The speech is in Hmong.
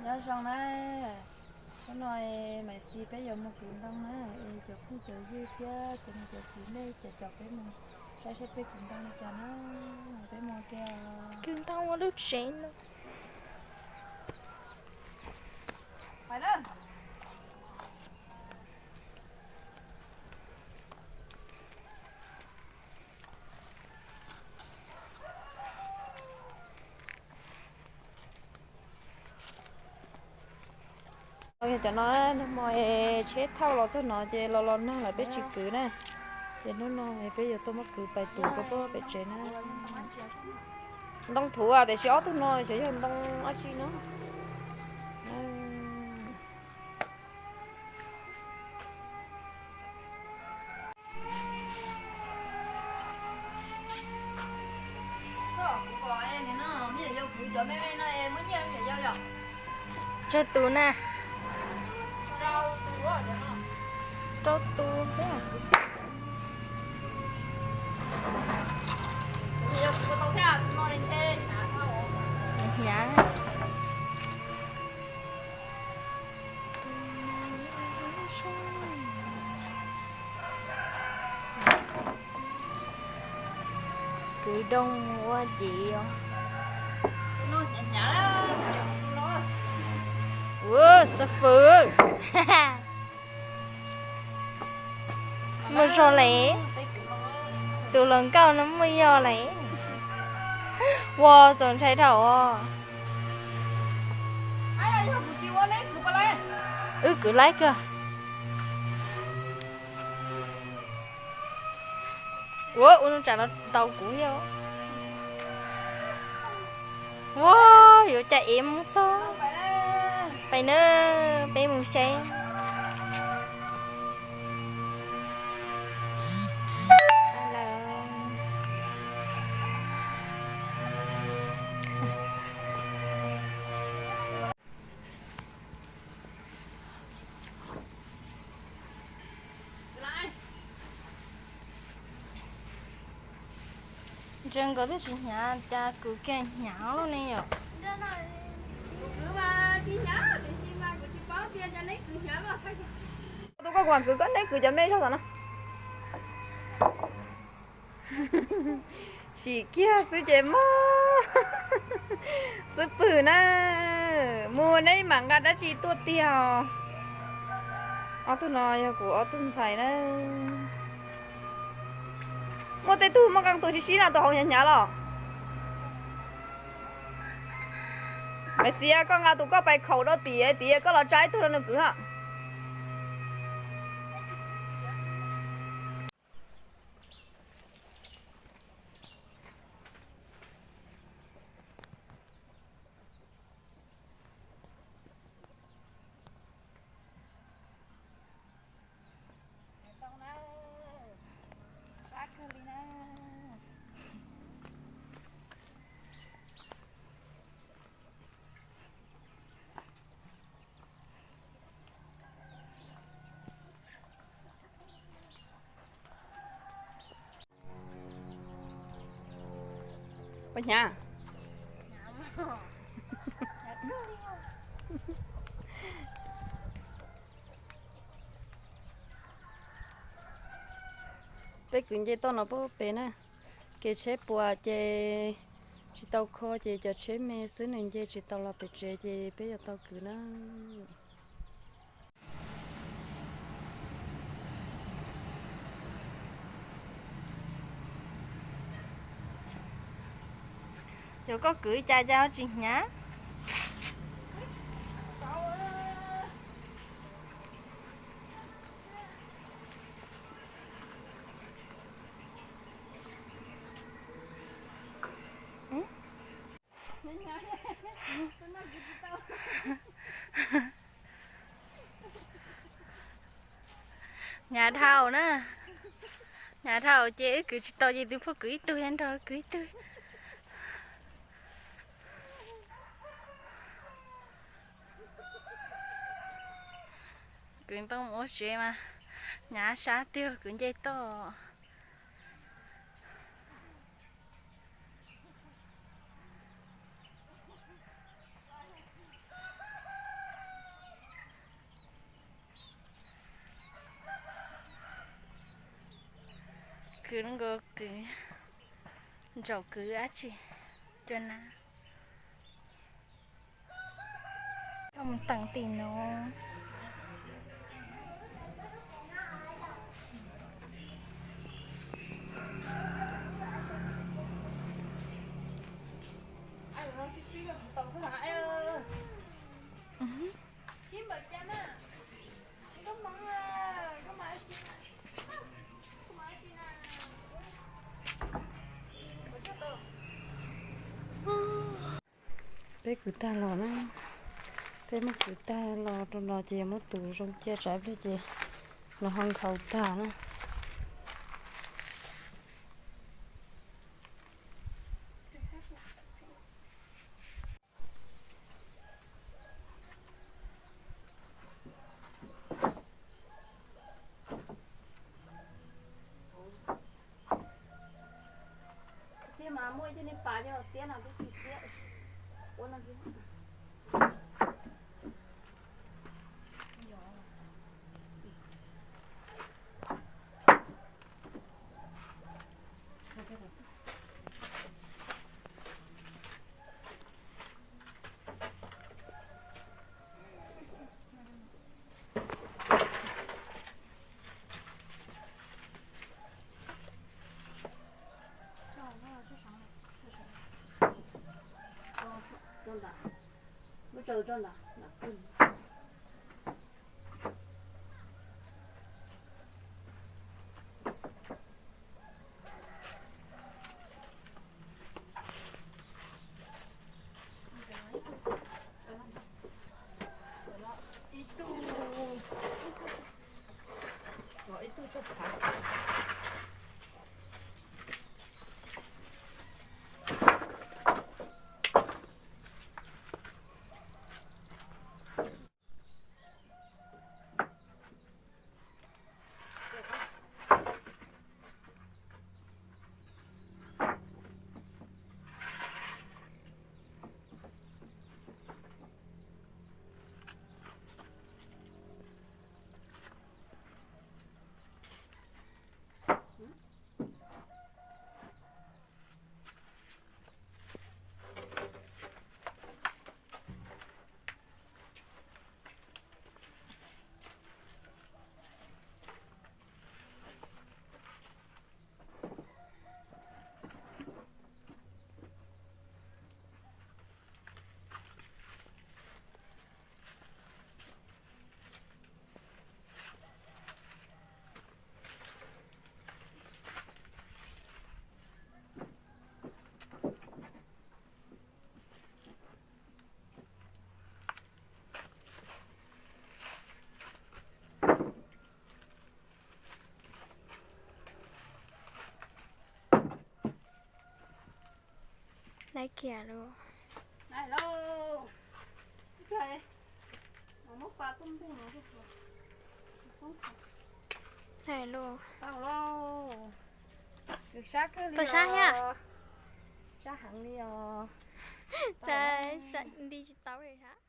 Nyob zoo na, hnub no Maiv Xis peb yuav mus kwv ntoo na, es cov phooj cov ywg thiab cov niam cov txiv nej caum caum peb mus saib saib peb kwv ntoo li cas na. Peb mus ua ke os. Kwv ntoo ua lub tsev no. Cov no, nag hmo tsheb thauj los txog no ces los los nag lawm peb tsis kwv na. Ces hnub no peb yuav tuaj muab kwv pais tus rau pem tsev na. Ntoo thuv tiam sis ob tug no xyov yog ntoo dab tsi no. Tsawg tus na? Rau tus thiab. Hnyav. Kwv doog mus ua civ os. Ua xab fwm. Muaj zog lawm. Tus hluas nkauj no muaj zog lawm. Ua txaus ntshai dhau os. Wb kwv laib kawg. Ua ua tsam no tau kuv thiab. Ua yuav cai ev mus txog. Pais na, peb mus saib. Ntsia nkawd twb tsis hnyav cas kuv kiag hnyav loj ne yom. Tus koj kuv kwv koj neb kwv cov me zog tom no. Sim kiag xwb ces mob xwb pwg na. Mus neb mam nqa dab tsi tuaj tiag. Ob tug no yog kuv ob tug ntxhais na. Muaj tej tug muaj qee tus sib sib na, tus hauv hnyav hnyav los. Maiv Xis, koj nqa tus koj pais khaum rau tim tid, koj los tsa ib tug rau nws kwv os. Ua hnyav. Peb kwv nce toj no pub pem na, kev tsheb puas ces tsis tau kho ces cov tsheb me xwb nws nce tsis tau los pem tsev ces peb yuav tau kwv na. Yog koj kwv cas cas ho tsis hnyav. Hnyav dhau na, hnyav dhau ces wb kwv tsis tau ces tus phooj kwv ib tug thiab nrog kwv ib tug. Kwv ntoo mus ua tsev mas hnyav sab tiag, kwv nce toj. Kwv nkaus kwv, ntsaum kwv dab tsi, cua na. Mus teem tim no. Peb kwv tag los na, peb muab kwv tag los rau no ces muab tus zoo cia tsam ib pliag ces los ho nkhaus tag na. Tiag mas muaj ib tug niag pas coj los xiab no twb tsis xiab. Ua no kiag. Rau ntawm, muab tsaws rau ntawm. Ib tug, ib tug tso phav. Nai kiag lauj. Nai lauj. Muab pa tuaj npuj no. Nai lauj. Tau lauj. Sab kawg li. Sab thiab. Sab heev li os. Xav nti tsis tau li hab.